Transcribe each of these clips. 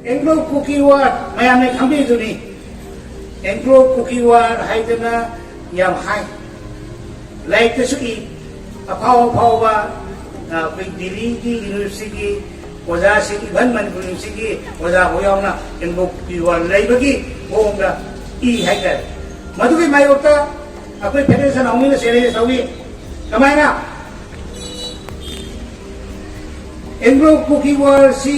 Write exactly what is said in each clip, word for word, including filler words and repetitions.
Anglo ꯀꯨꯀꯤ war ꯃꯌꯥꯝꯅ ꯈꯪꯕꯤꯗꯨꯅꯤ꯫ Anglo ꯀꯨꯀꯤ war ꯍꯥꯏꯗꯅ ꯌꯥꯝ ꯍꯥꯏ, ꯂꯥꯏꯔꯤꯛꯇꯁꯨ ꯏ꯫ ꯑꯐꯥꯎ ꯑꯐꯥꯎꯕ, ꯑ, ꯑꯩꯈꯣꯏ ꯗꯤꯜꯂꯤꯒꯤ ꯌꯨꯅꯤꯚꯔꯁꯤꯇꯤꯒꯤ ꯑꯣꯖꯥꯁꯤꯡ, ꯏꯚꯟ ꯃꯅꯤꯄꯨꯔ ꯌꯨꯅꯤꯚꯔꯁꯤꯇꯤꯒꯤ ꯑꯣꯖꯥ ꯐꯥꯎ ꯌꯥꯎꯅ ꯑꯦꯡꯒ꯭ꯂꯣ ꯀꯨꯀꯤ ꯋꯥꯔ ꯂꯩꯕꯒꯤ ꯃꯑꯣꯡꯗ ꯏ ꯍꯥꯏꯇꯥꯔꯦ꯫ ꯃꯗꯨꯒꯤ ꯃꯥꯌꯣꯛꯇ ꯑꯩꯈꯣꯏ ꯐꯦꯗꯔꯦꯁꯟ ꯑꯣꯐ ꯃꯤꯅ ꯆꯦꯂꯦꯟꯖ ꯇꯧꯏ꯫ ꯀꯃꯥꯏꯅ? ꯑꯦꯡꯒ꯭ꯂꯣ ꯀꯨꯀꯤ ꯋꯥꯔꯁꯤ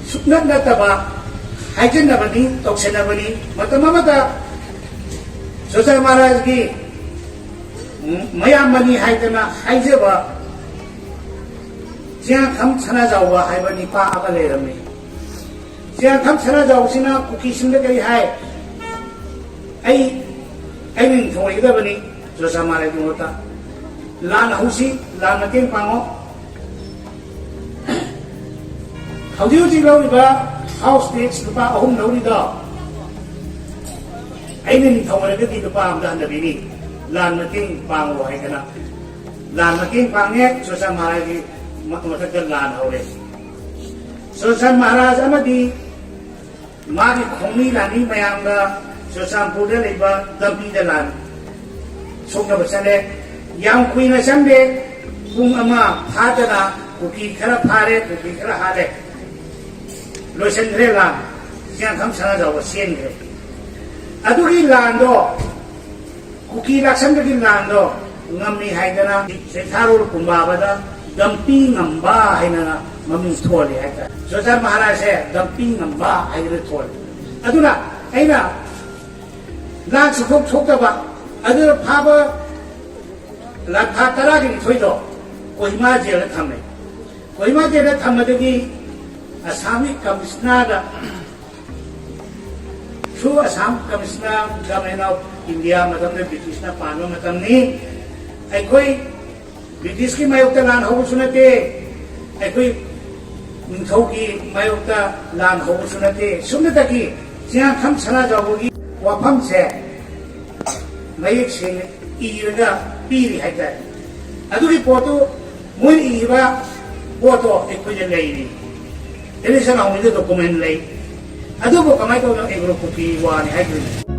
ꯁꯨꯛꯅꯠ ꯅꯠꯇꯕ ꯍꯥꯏꯖꯤꯟꯅꯕꯅꯤ, ꯇꯧꯁꯤꯟꯅꯕꯅꯤ꯫ ꯃꯇꯝ ꯑꯃꯗ ꯖꯣꯖꯥ ꯃꯍꯥꯔꯥꯖꯒꯤ ꯃꯌꯥꯝꯕꯅꯤ ꯍꯥꯏꯗꯅ ꯍꯥꯏꯖꯕ ꯆꯤꯌꯥꯡꯈꯝ ꯁꯅꯥꯖꯥꯎꯕ ꯍꯥꯏꯕ ꯅꯤꯄꯥ ꯑꯃ ꯂꯩꯔꯝꯃꯤ꯫ ꯆꯤꯌꯥꯡꯈꯝ ꯁꯅꯥꯖꯥꯎꯕꯁꯤꯅ ꯀꯨꯀꯤꯁꯤꯡꯗ ꯀꯔꯤ ꯍꯥꯏ? "ꯑꯩ, ꯑꯩꯅ ꯅꯤꯡꯊꯧ ꯑꯣꯏꯒꯗꯕꯅꯤ, ꯖꯣꯖꯥ ꯃꯍꯥꯔꯥꯖꯒꯤ ꯃꯍꯨꯠꯇ꯫ ꯂꯥꯟ ꯍꯧꯁꯤ, ꯂꯥꯟ ꯃꯇꯦꯡ ꯄꯥꯡꯉꯣ꯫ ꯍꯧꯖꯤꯛ ꯍꯧꯖꯤꯛ ꯂꯧꯔꯤꯕ ꯍꯥꯎꯁ ꯇꯦꯛꯁ ꯂꯨꯄꯥ ꯑꯍꯨꯝ ꯂꯧꯔꯤꯗꯣ, ꯑꯩꯅ ꯅꯤꯡꯊꯧ ꯑꯣꯏꯔꯒꯗꯤ ꯂꯨꯄꯥ ꯑꯃꯗ ꯍꯟꯊꯕꯤꯅꯤ꯫ ꯂꯥꯟ ꯃꯇꯦꯡ ꯄꯥꯡꯉꯣ" ꯍꯥꯏꯗꯅ ꯂꯥꯟ ꯃꯇꯦꯡ ꯄꯥꯡꯉꯦ꯫ ꯖꯣꯖꯥ ꯃꯍꯥꯔꯥꯖꯒꯤ ꯃ-, ꯃꯊꯛꯇ ꯂꯥꯟ ꯍꯧꯔꯦ꯫ ꯖꯣꯖꯥ ꯃꯍꯥꯔꯥꯖ ꯑꯃꯗꯤ ꯃꯥꯒꯤ ꯈꯣꯡꯃꯤ ꯂꯥꯟꯃꯤ ꯃꯌꯥꯝꯒ ꯆꯨꯔꯆꯥꯟꯄꯨꯔꯗ ꯂꯩꯕ ꯂꯝꯕꯤꯗ ꯂꯥꯟ ꯁꯣꯛꯅꯕ ꯆꯠꯂꯦ꯫ ꯌꯥꯝ ꯀꯨꯏꯅ ꯆꯪꯗꯦ, ꯄꯨꯡ ꯑꯃ ꯐꯥꯗꯅ ꯀꯨꯀꯤ ꯈꯔ ꯐꯥꯔꯦ, ꯀꯨꯀꯤ ꯈꯔ ꯍꯥꯠꯂꯦ, ꯂꯣꯏꯁꯤꯟꯈ꯭ꯔꯦ ꯂꯥꯟ꯫ ꯆꯤꯌꯥꯡꯈꯝ ꯁꯅꯥꯖꯥꯎꯕ ꯆꯦꯟꯈ꯭ꯔꯦ꯫ ꯑꯗꯨꯒꯤ ꯂꯥꯟꯗꯣ, ꯀꯨꯀꯤ ꯂꯥꯛꯁꯟꯕꯒꯤ ꯂꯥꯟꯗꯣ ꯉꯝꯃꯤ ꯍꯥꯏꯗꯅ ꯆꯩꯊꯥꯔꯣꯜ ꯀꯨꯝꯕꯥꯕꯗ ꯗꯝꯄꯤ ꯉꯝꯕ ꯍꯥꯏꯅ ꯃꯃꯤꯡ ꯊꯣꯜꯂꯤ ꯍꯥꯏꯇꯥꯔꯦ꯫ ꯖꯣꯖꯥ ꯃꯍꯥꯔꯥꯖꯁꯦ ꯗꯝꯄꯤ ꯉꯝꯕ ꯍꯥꯏꯗꯅ ꯊꯣꯜꯂꯤ꯫ ꯑꯗꯨꯅ ꯑꯩꯅ ꯂꯥꯟ ꯁꯨꯡꯊꯣꯛ ꯊꯣꯛꯇꯕ, ꯑꯗꯨꯅ ꯐꯥꯕ ꯂꯥꯟꯐꯥ ꯇꯔꯥꯒ ꯅꯤꯊꯣꯏꯗꯣ ꯀꯣꯍꯤꯃꯥ ꯖꯦꯜꯗ ꯊꯝꯃꯦ꯫ ꯀꯣꯍꯤꯃꯥ ꯖꯦꯜꯗ ꯊꯝꯕꯗꯒꯤ ꯑꯁꯥꯝꯒꯤ ꯀꯃꯤꯁꯅꯔꯗ, through Assam Commissioner, Government of India, ꯃꯇꯝꯗ ꯕ꯭ꯔꯤꯇꯤꯁꯅ ꯄꯥꯟꯕ ꯃꯇꯝꯅꯤ꯫ ꯑꯩꯈꯣꯏ ꯕ꯭ꯔꯤꯇꯤꯁꯀꯤ ꯃꯥꯌꯣꯛꯇ ꯂꯥꯟ ꯍꯧꯕꯁꯨ ꯅꯠꯇꯦ, ꯑꯩꯈꯣꯏ ꯅꯤꯡꯊꯧꯒꯤ ꯃꯥꯌꯣꯛꯇ ꯂꯥꯟ ꯍꯧꯕꯁꯨ ꯅꯠꯇꯦ꯫ ꯁꯨꯞꯅꯇꯒꯤ ꯆꯤꯌꯥꯡꯈꯝ ꯁꯅꯥꯖꯥꯎꯕꯒꯤ ꯋꯥꯐꯝꯁꯦ ꯃꯌꯦꯛ ꯁꯦꯡꯅ ꯏꯔꯒ ꯄꯤꯔꯤ ꯍꯥꯏꯇꯥꯔꯦ꯫ ꯑꯗꯨꯒꯤ ꯄꯣꯠꯇꯨ, ꯃꯣꯏꯅ ꯏꯔꯤꯕ ꯄꯣꯠꯇꯣ ꯑꯩꯈꯣꯏꯗ ꯂꯩꯔꯤ꯫ ꯁꯅꯥꯃꯍꯤꯗ ꯗꯣꯀꯨꯃꯦꯟ ꯂꯩ꯫ ꯑꯗꯨꯕꯨ ꯀꯃꯥꯏꯅ ꯇꯧꯗꯅ ꯑꯦꯒ꯭ꯔꯣ ꯀꯣꯐꯤ ꯋꯥꯅꯤ ꯍꯥꯏꯗꯣꯏꯅꯣ?